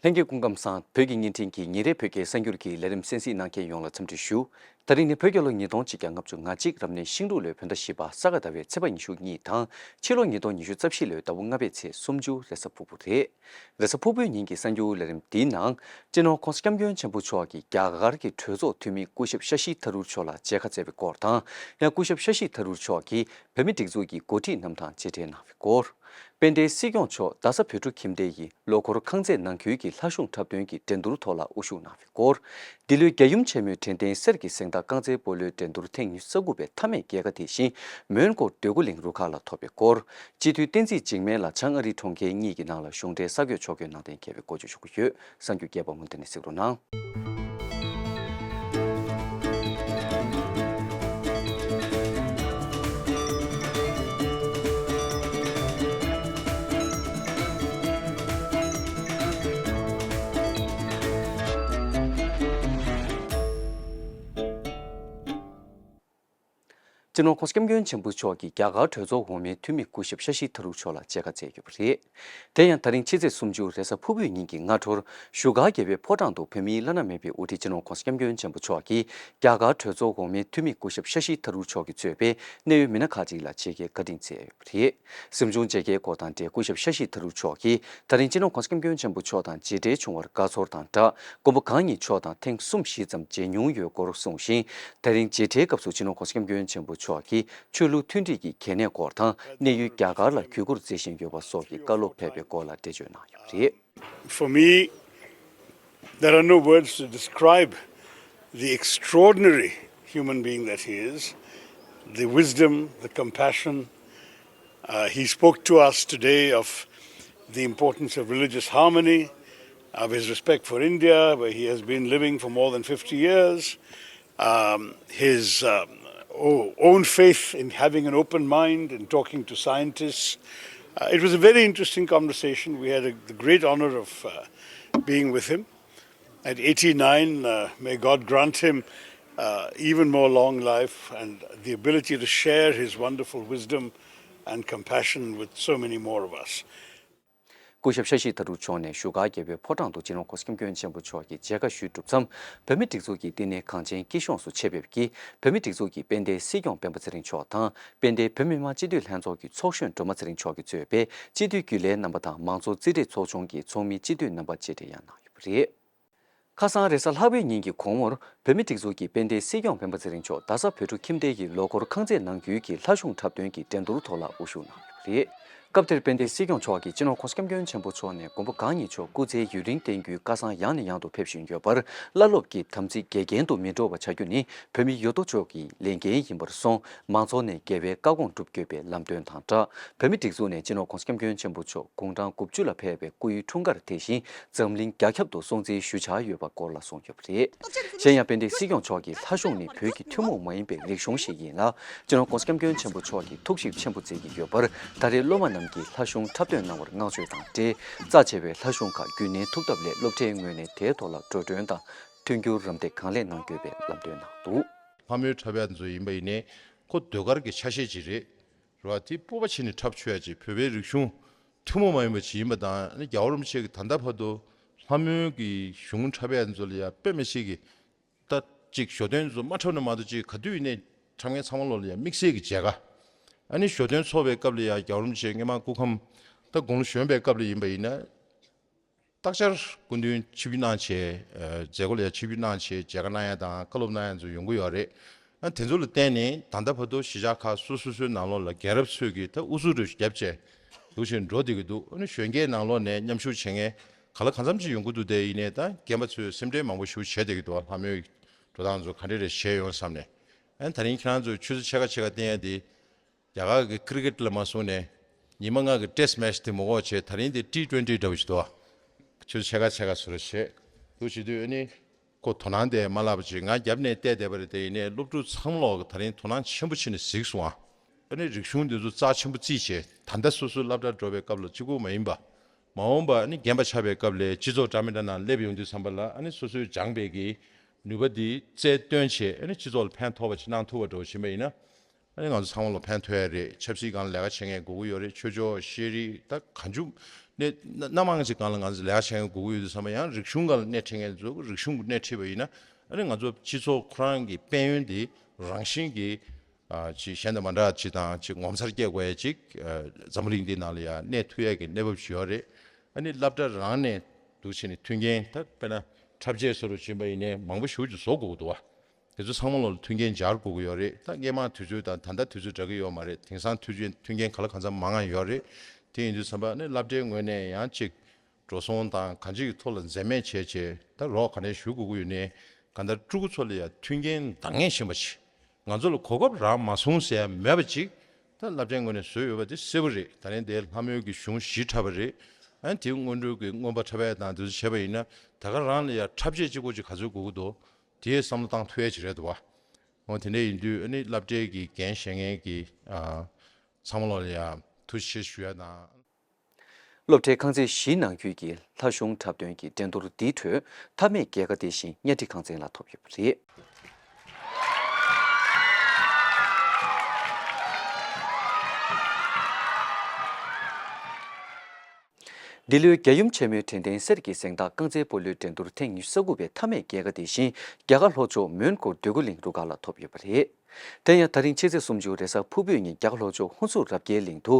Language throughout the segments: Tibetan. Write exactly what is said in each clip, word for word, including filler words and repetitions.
ལྷན་རྒྱས་སྐུ་ཁམས་བཟང་། བོད་ཀྱི་བརྙན་འཕྲིན་གྱི་ཉིན་རེའི་བོད་སྐད་གསར་འགྱུར་གྱི་ལས་རིམ་གསན་གཟིགས་གནང་མཁན་ཡོངས་ལ་འཚམས་འདྲི་ཞུ། ད་རིང་ནི་བོད་རྒྱལ་ལོ་ཉིས་སྟོང་ཆིག་བརྒྱ་ལྔ་བཅུ་ང་གཅིག་རབ་གནས་ཤིང་འབྲུག་ལོའི་བོད་ཟླ་བཞི་པ་ས་ག་ཟླ་བའི་ཚེས་པ་ཉི་ཤུ་གཉིས་དང་། ཕྱི་ལོ་ཉིས་སྟོང་ཉི་ཤུ་རྩ་བཞི་ལོའི་ཟླ་བ་ལྔ་པའི་ཚེས་སུམ་ཅུ་རེས་གཟའ་ཕུར་བུ་རེད། རེས་གཟའ་ཕུར་བུའི་ཉིན་གྱི་གསར་འགྱུར་ལས་རིམ་འདིའི་ནང་། སྤྱི་ནོར་༸གོང་ས་༸སྐྱབས་མགོན་ཆེན་པོ་མཆོག་གིས་རྒྱ་གར་གྱི་གྲོས་ཚོགས་འཐུས་མི་སྐུ་ཞབས་ཤ་ཤི་ཐ་རུར་མཆོག་ལ་མཇལ་ཁ་བསྩལ་བའི་སྐོར་དང་། ཡང་སྐུ་ཞབས་ཤ་ཤི་ཐ་རུར་མཆོག་གིས་བོད་མིའི་སྒྲིག་འཛུགས་ཀྱི་འགོ་ཁྲིད་རྣམས་དང་མཇལ་འཕྲད་གནང་བའི་སྐོར། དཔལ་ལྡན་སྲིད་སྐྱོང་མཆོག་རྡ་ས་བོད་ཕྲུག་ཁྱིམ་སྡེ་ཡི་ལོ་འཁོར་ཁང་བརྩེགས་ནང་ཁུལ་གྱི་ལྷ་གཞུང་འཁྲབ་སྟོན་གྱི་འགྲན་བསྡུར་ཐོག་ལ་དབུ་བཞུགས་གནང་བའི་སྐོར། འདི་ལོའི་རྒྱལ་ཡུམ་ཆེན་མོའི་དྲན་རྟེན་གསེར་གྱི་གཟེངས་རྟགས་རྐང་རྩེད་སྤོ་ལོའི་འགྲན་བསྡུར་ཐེངས་ཉི་ཤུ་རྩ་དགུ་པའི་མཐའ་མའི་རྒྱལ་ཁ་དེ་བཞིན་མོན་གྷོ་འདོད་རྒུ་གླིང་རུ་ཁག་ལ་ཐོབ་པའི་སྐོར། སྤྱི་འཐུས་བསྟན་འཛིན་འཇིགས་མེད་ལགས་བྱང་ཨ་རིའི་གྲོང་ཁྱེར་གཉིས་ཀྱི་ནང་ལ་གཞུང་འབྲེལ་གསར་འགོད་ཕྱོགས་སྐྱོད་གནང་གཏན་འཁེལ་བའི་སྐོར་བརྗོད་ཆོག་གི་ཡོད། གསར་འགྱུར་རྒྱས་པ་མུ་མཐུད་ནས་གཟིགས་རོགས་གནང་། སྤྱི་ནོར་༸གོང་ས་༸སྐྱབས་མགོན་ཆེན་པོ་མཆོག་གིས་རྒྱ་གར་གྲོས་ཚོགས་འོག་མའི་འཐུས་མི་སྐུ་ཞབས་ཤ་ཤི་ཐ་རུ་མཆོག་ལ་མཇལ་ཁ་བསྩལ་ཡོད་པ་རེད། དེ་ཡང་ད་རིང་ཕྱི་ཚེས་སུམ་ཅུ་རེས་གཟའ་ཕུར་བུའི་ཉིན་གྱི་སྔ་དྲོར་བཞུགས་སྒར་རྒྱལ་བའི་ཕོ་བྲང་དུ་བོད་མིའི་བླ་ན་མེད་པའི་དབུ་ཁྲིད་སྤྱི་ནོར་༸གོང་ས་༸སྐྱབས་མགོན་ཆེན་པོ་མཆོག་གིས་རྒྱ་གར་གྲོས་ཚོགས་འོག་མའི་འཐུས་མི་སྐུ་ཞབས་ཤ་ཤི་ཐ་རུ་མཆོག་གིས་གཙོས་པའི་གནད་ཡོད་མི་སྣ་ཁག་ཅིག་ལ་མཇལ་ཁའི་བཀའ་དྲིན་བསྩལ་ཡོད་པ་རེད། གཟིམ་ཆུང་མཇལ་ཁའི་སྐོར་དང་འབྲེལ་སྐུ་ཞབས་ཤ་ཤི་ཐ་རུ་མཆོག་གིས་ད་རིང་སྤྱི་ནོར་༸གོང་ས་༸སྐྱབས་མགོན་ཆེན་པོ་མཆོག་དང་མཇལ་འཕྲད་བྱུང་བར་དགའ་ཚོར་དང་སྦྲགས། མགོན་པོ་གང་ཉིད་མཆོག་དང་ཐེངས་གསུམ་བཞི་ཙམ་མཇལ་མྱོང་ཡོད་སྐོར་གསུངས་ཤིང་། ད་རིང་མཇལ་འཕྲད་སྐབས་སུ་སྤྱི་ནོར་༸གོང་ས་༸སྐྱབས་མགོན་ཆེན་པོ་མཆོག་གིས་ཆོས་ལུགས་མཐུན་སྒྲིལ་གྱི་གལ་གནད་སྐོར་དང་གནས་ཡུལ་རྒྱ་གར་ལ་གུས་བཀུར་མཛད་བཞིན་ཡོད་པ་སོགས་ཀྱི་བཀའ་སློབ་ཕེབས་པའི་སྐོར་ལ་འགྲེལ་བརྗོད་གནང་ཡོད་པ་རེད། For me, there are no words to describe the extraordinary human being that he is, the wisdom, the compassion. Uh, he spoke to us today of the importance of religious harmony, of his respect for India, where he has been living for more than fifty years, um, his um, o- own faith in having an open mind and talking to scientists. Uh, it was a very interesting conversation. We had a, the great honor of uh, being with him. At eighty-nine, uh, may God grant him uh, even more long life and the ability to share his wonderful wisdom and compassion with so many more of us. སྐུ་ཞབས་ཤ་ཤི་ཐ་རུ་མཆོག་ནས་བཞུགས་སྒར་རྒྱལ་བའི་ཕོ་བྲང་དུ་སྤྱི་ནོར་༸གོང་ས་༸སྐྱབས་མགོན་ཆེན་པོ་མཆོག་གི་མཇལ་ཁ་ཞུས་གྲུབ་མཚམས། བོད་མིའི་སྒྲིག་འཛུགས་ཀྱི་བསྟི་གནས་གངས་ཅན་སྐྱིད་གཤོངས་སུ་ཆེད་ཕེབས་ཀྱིས་བོད་མིའི་སྒྲིག་འཛུགས་ཀྱི་དཔལ་ལྡན་སྲིད་སྐྱོང་སྤེན་པ་ཚེ་རིང་མཆོག་དང་། དཔལ་ལྡན་བོད་མི་མང་སྤྱི་འཐུས་ལྷན་ཚོགས་ཀྱི་ཚོགས་གཞོན་སྒྲོལ་མ་ཚེ་རིང་མཆོག་གིས་གཙོས་པའི་སྤྱི་འཐུས་རྒྱུན་ལས་རྣམ་པ་དང་མང་གཙོ་རྩིས་སྤྲོད་ཚོགས་ཆུང་གི་ཚོགས་མི་སྤྱི་འཐུས་རྣམ་པ་མཇལ་འཕྲད་ཡང་གནང་ཡོད་པ་རེད། ཁ་སང་རེས་གཟའ་ལྷག་པའི་ཉིན་གྱི་དགོང་མོར་བོད་མིའི་སྒྲིག་འཛུགས་ཀྱི་དཔལ་ལྡན་སྲིད་སྐྱོང་སྤེན་པ་ཚེ་རིང་མཆོག་རྡ་ས་བོད་ཕྲུག་ཁྱིམ་སྡེ་ཡི་ལོ་འཁོར་ཁང་བརྩེགས་ནང་ཁུལ་གྱི་ལྷ་གཞུང་འཁྲབ་སྟོན་གྱི་འགྲན་བསྡུར་ཐོག་ལ་དབུ་བཞུགས་གནང་ཡོད་པ་རེད། སྐབས་དེར་དཔལ་ལྡན་སྲིད་སྐྱོང་མཆོག་གིས་སྤྱི་ནོར་༸གོང་ས་༸སྐྱབས་མགོན་ཆེན་པོ་མཆོག་ནས་མགོན་པོ་གང་ཉིད་མཆོག་སྐུ་ཚེ་ཡུན་རིང་བརྟན་རྒྱུའི་བཀའ་གསང་ཡང་ནས་ཡང་དུ་ཕེབས་བཞིན་ཡོད་པར། བླ་སློབ་ཀྱི་དམ་ཚིག་འགལ་རྐྱེན་དུ་མི་འགྲོ་བ་བྱ་རྒྱུ་ནི་བོད་མི་ཡོད་དོ་ཅོག་གི་ལས་འགན་ཡིན་པར་སོང་། མང་ཚོགས་ནས་རྒྱལ་བའི་བཀའ་དགོངས་སྒྲུབ་དགོས་པའི་ལམ་སྟོན་དང་སྦྲགས། བོད་མིའི་སྒྲིག་འཛུགས་ནས་སྤྱི་ནོར་༸གོང་ས་༸སྐྱབས་མགོན་ཆེན་པོ་མཆོག་དགུང་གྲངས་དགུ་བཅུ་ལ་ཕེབས་པའི་སྐུའི་འཁྲུངས་སྐར་དེ་བཞིན་འཛམ་གླིང་རྒྱ་ཁྱབ་ཏུ་སྲུང་བརྩི་ཞུ་འཆར་ཡོད་པ་སྐོར་ལ་གསུངས་ཡོད་པ་རེད། གཞན་ཡང་དཔལ་ལྡན་སྲིད་སྐྱོང་མཆོག་གིས་ལྷ་གཞུང་ནི་བོད་ཀྱི་ཐུན་མོང་མ་ཡིན་པའི་རིག་གཞུང་ཞིག་ཡིན་ལ། སྤྱི་ནོར་༸གོང་ས་༸སྐྱབས་མགོན་ཆེན་པོ་མཆོག་གིས་ཐུགས་ཞིབ་ཆེན་པོ་མཛད་ཀྱི་ཡོད་པར། ད་རེས་སློབ་མ་རྣམས་ཀྱིས་ལྷ་གཞུང་འཁྲབ་སྟོན་གནང་བར་བསྔགས་བརྗོད་དང་འབྲེལ། རྩ་ཆེ་བའི་ལྷ་གཞུང་ཁག་རྒྱུན་གནས་ཐུབ་ཐབས་སླད་སློབ་གྲྭའི་ངོས་ནས་དེའི་ཐོག་ལ་འགྲོ་གྲོན་དང་མཐུན་འགྱུར་རམ་འདེགས་གང་ལེགས་གནང་དགོས་པའི་ལམ་སྟོན་གནང་འདུག། ལྷ་མོའི་འཁྲབ་ཡག་ཚོ་ཡིན་པ་ཡིན་ནའི་ཁོ་ཟློས་གར་གྱི་ཆ་ཤས་ཅིག་རེད། རེད་བ། དེ་སྤོབས་པ་བྱས་ནས་འཁྲབ་ཆོག་ཡག་ཅིག། བོད་པའི་རིག་གཞུང་ཐུན་མོང་མ་ཡིན་པ་ཅིག་ཡིན་པ་དང་། ཨ་ནི་རྒྱལ་བ་རིན་པོ་ཆེ་གིས་ད་ལྟ་བར་དུ་ལྷ་མོའི་གི་གཞུང་འཁྲབ་ཡག་ཚོ་ལ་ཡང་དཔེ་མི་སྲིད་ཀྱི། ད་ཅིག་ཞོ་སྟོན་ཚོ་མ་འཁྲབ་ན་མ་གཏོགས་ཅིག་ག་དུས་ཡིན་ནའི་འཁྲབ་མཁན་ཚང་མ་ལོག་ལ་ཡང་དམིགས་བསལ་གྱི་མཇལ་ཁ། ཨ་ནི་ཞོ་སྟོན་ཚོགས་པའི་སྐབས་ལ་ཡང་རྒྱལ་བ་རིན་པོ་ཆེ་སྔོན་མ་སྐུ་ཁམས་ད་དགུང་ལོ་གཞོན་པའི་སྐབས་ལ་ཡིན་པ་ཡིན་ན། རྟག་བཅར་སྐུ་མདུན་ཆིབས་བསྒྱུར་གནང་བྱས། ཨ་མཛད་སྒོ་ལ་ཡང་ཆིབས་བསྒྱུར་གནང་བྱས་མཇལ་ཁ་གནང་ཡག་དང་བཀའ་སློབ་གནང་ཡག་ཚོ་ཡོང་གི་ཡོད་རེད། ཨ་དེ་ཚོ་ལ་བརྟེན་ནས་ད་ལྟ་བར་དུ་གཞིས་ཆགས་ཁག་སོ་སོ་སོའི་ནང་ལོགས་ལ་རྒན་རབས་ཚོས་ཀྱིས་ད་དབུ་ཚུགས་རེ་བརྒྱབ་བྱས་འདུག་བཞིན་འགྲོ་བསྡད་ཀྱི་འདུག། ཨ་ནི་གཞོན་སྐྱེས་ནང་ལོགས་ནས་མཉམ་ཞུགས་བྱེད་མཁན་ག་ལ་གང་འཚམ་ཅིག་ཡོང་གི་འདུག། དེ་ཡིན་ནའི་ད་རྒན་པ་ཚོས་སེམས་ཁྲལ་མང་པོ་ཞིག་བྱས་བསྡད་ཀྱི་འདུག། ལྷ་མོའི་འགྲོ་སྟངས་ཚོ་ག་འདྲ་རེ་བྱས་ཡོང་བསམ་ནས། ཨ་ནི་ད་རིང་ཁྱེད་རང་ཚོས་ཆུ་ཚོད་ཕྱེད་ཀ་ཕྱེད་ཀ་བསྟན་ཡག་དེ། རྒྱ་གར་གྱི་ཀི་རི་ཀེ་ཊི་ལ་མ་སོང་ནས་ཉི་མ་ལྔ་གི་ཊེ་སི་ཊི་མེ་ཆི་དེ་མ་དགོས་བྱས། ད་རིང་དེ་ཊི་ཊུ་ཝེན་ཊི་འདྲ་བོ་ཞིག་འདུག། ཨ་ཆུ་ཚོད་ཕྱེད་ཀ་ཕྱེད་ཀ་བཟོ་འདྲ་བྱས་འདུག་བྱེད་དུས། ཨ་ནི་ཁོ་དོ་སྣང་དེ་མ་བརླག་པ་ཅིག་ང་རྒྱབ་ནས་བལྟས་བསྡད་པ་རེད། དེ་ཡིན་ནའི་སློབ་ཕྲུག་ཚང་མ་ལོག་གིས་ད་རིང་དོ་སྣང་ཆེན་པོ་བྱས་ནས་གཟིགས་སོང་ཨ། ཨ་ནི་རིག་གཞུང་འདི་ཚོ་རྩ་ཆེན་པོ་བརྩིས་བྱས། ད་ལྟ་སོ་སོའི་སློབ་གྲྭར་འགྲོ་བའི་སྐབས་ལ་གཅིག་པུ་མ་ཡིན་པ། མ་འོངས་པ་ཨ་ནི་རྒན་པ་ཆགས་པའི་སྐབས་ལ་སྤྱི་ཚོགས་འདྲ་མི་འདྲ་ནང་སླེབས་ཡོང་དུས་ཙམ་པ་ལ། ཨ་ནི་སོ་སོས་སྦྱངས་པའི་གི་ནུས་པ་འདི་རྩལ་བཏོན་བྱས། ཨ་ནི་སྤྱི་ཚོགས་ལ་ཕན་ཐོགས་པ་ཅིག་གནང་ཐུབ་པ་འདྲ་བོ་ཕྱིན་པ་ཡིན་ན། ཨ་ནི་ང་ཚོ་ཚང་མ་ལ་ཕན་ཐོགས་ཡ་རེད། ཆབ་སྲིད་སྒང་ལ་ལས་ཀ་བྱེད་མཁན་དགོས་ཀྱི་ཡོད་རེད། ཆོས་ཕྱོགས་ཤེས་རིག་ད་གང་བྱུང་ གནས་སྣ་མང་ཅིག་སྒང་ལ་ང་ཚོ་ལས་ཀ་བྱེད་མཁན་དགོས་ཀྱི་ཡོད་དུས་ཙམ་པ། ཡང་རིག་གཞུང་སྒང་ལ་སྣེ་ཁྲིད་མཁན་ཚོ་རིག་གཞུང་གི་སྣེ་ཁྲིད་པ་ཡིན་ན། ཨ་ནི་ང་ཚོ་སྤྱི་ཚོགས་ཁོ་རང་གི་དཔལ་ཡོན་དེ་རང་བཞིན་གྱིས་ཨ་ཅིག་གཞན་དང་མ་འདྲ་ཅིག་དང་ཅིག་ངོ་མཚར་སྐྱེ་དགོས་ཡ་ཅིག་ཨ་འཛམ་བུ་གླིང་འདི་ནང་ལ་ཡ་གནས་ཐུབ་ཡ་གི་གནས་བབ་ཅིག་ཡོད་རེད། ཨ་ནི་སློབ་གྲྭ་རང་ནས་འདུག་བྱས་ནས་མཐུན་རྐྱེན། ད་དཔེར་ན་འཁྲབ་ཆས་བཟོ་འདྲ་བྱིན་པ་ཡིན་ནའི་མང་པོ་ཞེ་པོ་ཅིག་བཟོ་དགོས་ཀྱི་འདུག་བ། དེ་ཚོ་ཚང་མ་ལོག་ལ་མཐུན་རྐྱེན་སྦྱར་དགོས་ཀྱི་ཡོད་རེད། ད་སྔས་མ་དུས་ཚོད་དང་ད་ལྟ་དུས་ཚོད་འདྲ་གི་ཡོད་མ་རེད། དེང་སང་མཐུན་རྐྱེན་མཐུན་རྐྱེན་ག་ལ་གང་འཚམ་མང་ང་ཡོད་རེད། དེ་ཡིན་དུས་ཙམ་པ་ནི་སློབ་གྲྭའི་ངོས་ནས་ཡང་ཅིག་འགྲོ་སོང་དང་གང་ཅིའི་ཐོག་ལ་འཛེམ་མེད་བྱས་བྱས། ད་རོགས་ག་ནས་ཞུ་དགོས་ཀྱི་ཡོད་ནའི། གང་ལྟར་ཕྲུ་གུ་ཚོ་ལ་ཡ་མཐུན་རྐྱེན་འདང་ངེས་ཤེས་པ་ཞིག་ང་ཚོ་ལ་གོ་སྐབས་རག་མ་སོང་ཟེར་ཡ་མེད་པ་ཅིག་ད་སློབ་གྲྭའི་ངོས་ནས་བཟོས་ཡོད་པ་དེ་གསལ་པོ་རེད། ད་རིང་དེ་ལྷ་མོའི་གི་གཞུང་བཞི་འཁྲབ་པ་རེད། ཨ་ནི་དེའི་སྔོན་འགྲོའི་གི་རྔོན་པ་འཁྲབ་ཡ་དང་དེ་ཚོ་བྱས་པ་ཡིན་ན། ད་ག་རང་ལ་ཡ་འཁྲབ་ཆས་གཅིག་པོ་ཅིག་ག་ཚོད་དགོས་ཀྱི་འདུག་དེའི་བསམ་བློ་བཏང་ཐུབ་ཡ་ཅིག་རེད་འདུག་བ། འོ་དེ་འདྲ་ཡིན་དུས་ཨ་ནི་སློབ་གྲྭའི་གི་འགན་བཞེས་མཁན་གྱི་ཨ་ཚང་མ་ལོག་ལ་ཡ་ཐུགས་རྗེ་ཆེ་ཞུ་ཡ་དང་། སློབ་གྲྭའི་ཁང་ཚན་བཞིའི་ནང་ཁུལ་གྱི་ལྷ་གཞུང་འཁྲབ་སྟོན་གྱི་འགྲན་བསྡུར་འདིའི་ཁྲོད་མཐའ་མའི་རྒྱལ་ཁ་དེ་བཞིན་གཉའ་ཁྲི་ཁང་ཚན་ལ་ཐོབ་ཡོད་པ་རེད། འདི་ལོའི་རྒྱལ་ཡུམ་ཆེན་མོའི་དྲན་རྟེན་གསེར་གྱི་གཟེངས་རྟགས་རྐང་རྩེད་སྤོ་ལོའི་འགྲན་བསྡུར་ཐེངས་ཉི་ཤུ་རྩ་དགུ་པའི་མཐའ་མའི་རྒྱལ་ཁ་དེ་བཞིན་རྒྱ་གར་ལྷོ་ཕྱོགས་མོན་གྷོ་འདོད་རྒུ་གླིང་རུ་ཁག་ལ་ཐོབ་ཡོད་པ་རེད། དེ་ཡང་ད་རིང་ཕྱི་ཚེས་སུམ་ཅུ་རེས་གཟའ་ཕུར་བུའི་ཉིན་རྒྱ་གར་ལྷོ་ཕྱོགས་ཧུན་སུར་རབ་རྒྱས་གླིང་དུ་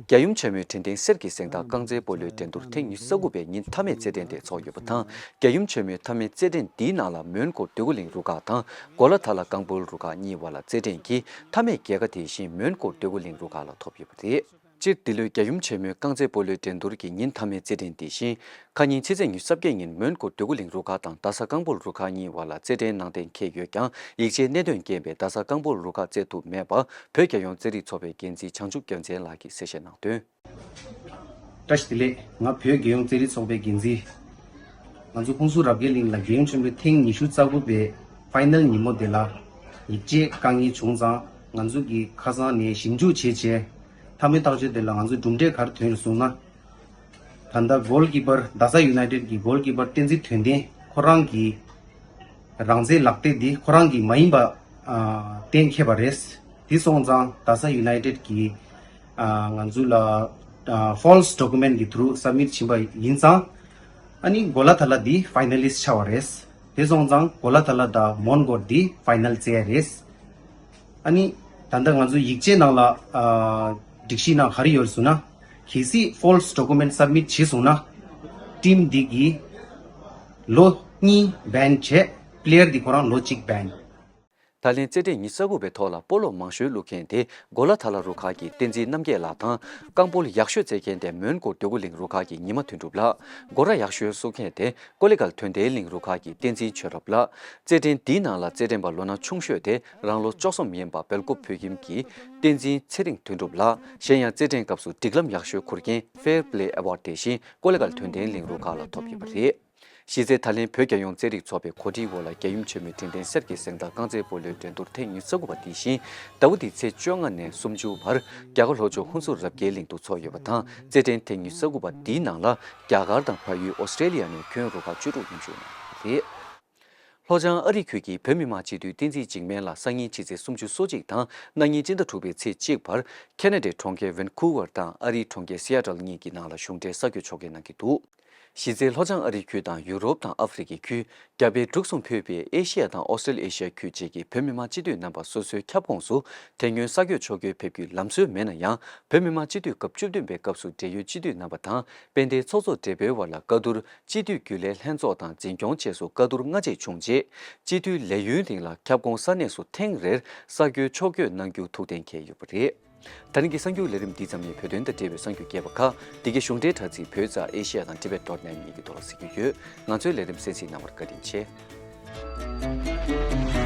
རྒྱལ་ཡུམ་ཆེན་མོའི་དྲན་རྟེན་གསེར་གྱི་གཟེངས་རྟགས་རྐང་རྩེད་སྤོ་ལོའི་འགྲན་བསྡུར་ཐེངས་ཉི་ཤུ་རྩ་དགུ་པའི་ཉིན་མཐའ་མའི་རྩེད་འགྲན་དེ་ཚོགས་ཡོད་པ་དང་། རྒྱལ་ཡུམ་ཆེན་མོའི་མཐའ་མའི་རྩེད་འགྲན་འདིའི་ནང་ལ་མོན་གྷོ་འདོད་རྒུ་གླིང་རུ་ཁག་དང་གོ་ལ་ཐ་ལ་ཀང་པོལ་རུ་ཁག་གཉིས་བར་ལ་རྩེད་འགྲན་གྱིས་མཐའ་མའི་རྒྱལ་ཁ་དེ་བཞིན་མོན་གྷོ་འདོད་རྒུ་གླིང་རུ་ཁག་ལ་ཐོབ་ཡོད་པ་རེད། སྤྱིར་འདི་ལོའི་རྒྱལ་ཡུམ་ཆེན་མོའི་རྐང་རྩེད་སྤོ་ལོའི་འགྲན་བསྡུར་གྱི་ཉིན་མཐའ་མའི་རྩེད་འགྲན་འདི་བཞིན། ཁ་ཉིན་ཕྱི་ཚེས་ཉི་ཤུ་རྩ་བརྒྱད་ཉིན་མོན་གྷོ་འདོད་རྒུ་གླིང་རུ་ཁག་དང་རྡ་ས་ཀང་པོལ་རུ་ཁག་གཉིས་བར་ལ་རྩེད་འགྲན་གནང་གཏན་འཁེལ་ཡོད་ཀྱང་། ཡིག་ཆའི་གནད་དོན་རྐྱེན་པས་རྡ་ས་ཀང་པོལ་རུ་ཁག་རྩེད་ཐུབ་མེད་པ། བོད་རྒྱལ་ཡོངས་རྩེད་རིགས་ཚོགས་པའི་འགན་འཛིན་བྱང་ཆུབ་རྒྱལ་མཚན་ལགས་ཀྱིས་གསལ་བཤད་གནང་དོན། བཀྲ་ཤིས་བདེ་ལེགས། ང་བོད་རྒྱལ་ཡོངས་རྩེད་རིགས་ཚོགས་པའི་འགན་འཛིན། ང་ཚོ་ཧུན་སུར་རབ་རྒྱས་གླིང་ལ་རྒྱལ་ཡུམ་ཆེན་མོའི་ཐེངས་ཉི་ཤུ་རྩ་དགུ་པའི་ཕའི་ནལ་ཉིན་མོ་དེ་ལ་ཡིག་ཆའི་དཀའ་ངལ་བྱུང་ཙང་། ང་ཚོ་གིས་ཁ་སང་ནས་ཞིབ་འཇུག་བྱས་བྱས། མཐའ་མའི་ཐག་གཅོད་དེ་ལ་ང་ཚོ་གྲུབ་འབྲས་ག་རེ་ཐོན་ཡོད་གསུངས་ན། ད་ལྟ་གོལ་ཀི་པར། རྡ་ས་ཡུ་ནའི་ཏེད་ཀྱི་གོལ་ཀི་པར་བསྟན་འཛིན་དོན་ལྡན་ཁོ་རང་གིས་རང་བཙན་ལག་དེབ་འདི་ཁོ་རང་གིས་མ་ཡིན་པ་ཨ་གཏན་འཁེལ་བ་རེད། དེ་སོང་ཙང་རྡ་ས་ཡུ་ནའི་ཏེད་ཀྱིས་ཨ་ང་ཚོ་ལ་ཨ་ཕོལ་སི་ཌོ་ཀུ་མེན་ཊི་གི་ཐུ་རུ་སབ་མིཊ་བྱིན་པ་ཡིན་ཙང་། ཨ་ནི་གོ་ལ་ཐ་ལ་འདི་ཕའི་ནལ་ལིསཊ་ཆགས་པ་རེད། དེ་སོང་ཙང་གོ་ལ་ཐ་ལ་དང་མོན་གྷོ་འདི་ཕའི་ནལ་རྩེ་ཡ་རེད། ཨ་ནི་ད་ལྟ་ང་ཚོ་ཡིག་ཆའི་ནང་ལ་ཨ་སྒྲིག་གཞིའི་ནང་ག་རེ་ཡོད་རེད་ཟེར་ན། གལ་སྲིད་ཕོལ་སི་ཌོ་ཀུ་མེན་ཊི་སབ་མིཊ་བྱས་སོང་ན། ཊིམ་འདི་གིས་ལོ་གཉིས་བྷེན་བྱས། པི་ལེ་ཡར་འདི་ཁོ་རང་ལོ་གཅིག་བྷེན། ད་ལན་རྩེད་འགྲན་ཉི་ཤུ་རྩ་དགུ་པའི་ཐོག་ལ་སྤོ་ལོ་མང་ཤོས་བླུག་མཁན་དེ་གོ་ལ་ཐ་ལ་རུ་ཁག་གི་བསྟན་འཛིན་རྣམ་རྒྱལ་ལགས་དང་། རྐང་སྤོལ་ཡག་ཤོས་རྩེད་མཁན་དེ་མོན་གྷོ་འདོད་རྒུ་གླིང་རུ་ཁག་གི་ཉི་མ་དོན་གྲུབ་ལགས། སྒོ་ར་ཡག་ཤོས་བསུ་མཁན་དེ་ཀོ་ལི་གྷལ་དོན་ལྡན་གླིང་རུ་ཁག་གི་བསྟན་འཛིན་ཆོས་རབ་ལགས། རྩེད་འགྲན་འདིའི་ནང་ལ་རྩེད་འགྲན་པ་ལོ་ན་ཆུང་ཤོས་དེ་རང་ལོ་བཅུ་གསུམ་ཡིན་པ་སྦེལ་ཀོབ་བོད་ཁྱིམ་གྱི་བསྟན་འཛིན་ཚེ་རིང་དོན་གྲུབ་ལགས། གཞན་ཡང་རྩེད་འགྲན་སྐབས་སུ་སྒྲིག་ལམ་ཡག་ཤོས་འཁུར་མཁན་ཕེར་པི་ལེ་ཨེ་ཝརཌ་དེ་བཞིན་ཀོ་ལི་གྷལ་དོན་ལྡན་གླིང་རུ་ཁག་ལ་ཐོབ་ཡོད་པ་རེད། གཞི་རྩའི་ད་ལན་བོད་རྒྱལ་ཡོངས་རྩེད་རིགས་ཚོགས་པའི་གོ་སྒྲིག་འོག་ལ་རྒྱལ་ཡུམ་ཆེན་མོའི་དྲན་རྟེན་གསེར་གྱི་གཟེངས་རྟགས་རྐང་རྩེད་སྤོ་ལོའི་འགྲན་བསྡུར་ཐེངས་ཉི་ཤུ་རྩ་དགུ་པ་འདི་བཞིན་ཟླ་བ་འདིའི་ཚེས་བཅོ་ལྔ་ནས་སུམ་ཅུ་བར་རྒྱ་གར་ལྷོ་ཕྱོགས་ཧུན་སུར་རབ་རྒྱས་གླིང་དུ་འཚོགས་ཡོད་པ་དང་། རྩེད་འགྲན་ཐེངས་ཉི་ཤུ་རྩ་དགུ་པ་འདིའི་ནང་ལ་རྒྱ་གར་དང་བལ་ཡུལ་ཨོ་སི་ཀྲེ་ལི་ཡ་ནས་ཁྱོན་རུ་ཁག་བཅུ་དྲུག་མཉམ་ཞུགས་གནང་ཡོད་པ་རེད། ལྷོ་བྱང་ཨ་རི་ཁུལ་གྱི་བོད་མི་མང་སྤྱི་འཐུས་བསྟན་འཛིན་འཇིགས་མེད་ལགས་སང་ཉིན་ཕྱི་ཚེས་སུམ་ཅུ་སོ་གཅིག་དང་གནངས་ཉིན་སྤྱི་ཟླ་དྲུག་པའི་ཚེས་གཅིག་བར་ཁེ་ན་ཌའི་གྲོང་ཁྱེར་ཝན་ཁུ་ཝར་དང་ཨ་རིའི་གྲོང་ཁྱེར་སི་ཨ་ཊལ་གཉིས་ཀྱི་ནང་ལ་གཞུང་འབྲེལ་གསར་འགོད་ཕྱོགས་འགལ་གནང་གི་འདུག་གཞི་རྩའི་ལྷོ་བྱང་ཨ་རི་ཁུལ་དང་ཡུ་རོབ་དང་ཨ་ཧྥེ་རི་ཁའི་ཁུལ། རྒྱ་བལ་འབྲུག་གསུམ་ཕུད་པའི་ཨེ་ཤི་ཡ་དང་ཨོ་སི་ཊལ་ཨེ་ཤི་ཡ་ཁུལ་བཅས་ཀྱི་བོད་མི་མང་སྤྱི་འཐུས་རྣམ་པ་སོ་སོའི་ཁྱབ་ཁོངས་སུ་དེ་སྔོན་ས་བགོས་ཕྱོགས་བསྐྱོད་ཕེབས་རྒྱུའི་ལམ་སྲོལ་མེད་ན་ཡང་། བོད་མི་མང་སྤྱི་འཐུས་སྐབས་བཅུ་བདུན་པའི་སྐབས་སུ་འབྲེལ་ཡོད་སྤྱི་འཐུས་རྣམ་པ་དང་དཔལ་ལྡན་ཚོགས་གཙོ་སྦྲེལ་པོའི་བར་ལ་བཀའ་བསྡུར། སྤྱི་འཐུས་རྒྱུན་ལས་ལྷན་ཚོགས་དང་འཛིན་སྐྱོང་བཅས་སུ་བཀའ་བསྡུར་སྔ་རྗེས་བྱུང་རྗེས། སྤྱི་འཐུས་ལས་ཡུན་རིང་ལ་ཁྱབ་ཁོངས་ས་གནས་སུ་ཐེངས་རེར་ས་བགོས་ཕྱོགས་བསྐྱོད་གནང་རྒྱུ་ཐུགས་གཏན་འཁེལ་ཡོད་པ་རེད། ད་རིང་གི་གསར་འགྱུར་ལས་རིམ་འདི་ཙམ་ཡིན། བོད་དོན་དང་འབྲེལ་བའི་གསར་འགྱུར་རྒྱས་པ་ཁག་འདི་གའི་གཞུང་འབྲེལ་དྲ་ཚིགས་བོད་ཙ་ཨེ་ཤི་ཡ་དང་ཊི་བེཊ་ཌོཊ་ནེཊ་གཉིས་ཀྱི་ཐོག་ལ་གཟིགས་རྒྱུ་ཡོད། ང་ཚོའི་ལས་རིམ་གསན་གཟིགས་གནང་བར་བཀའ་དྲིན་ཆེ།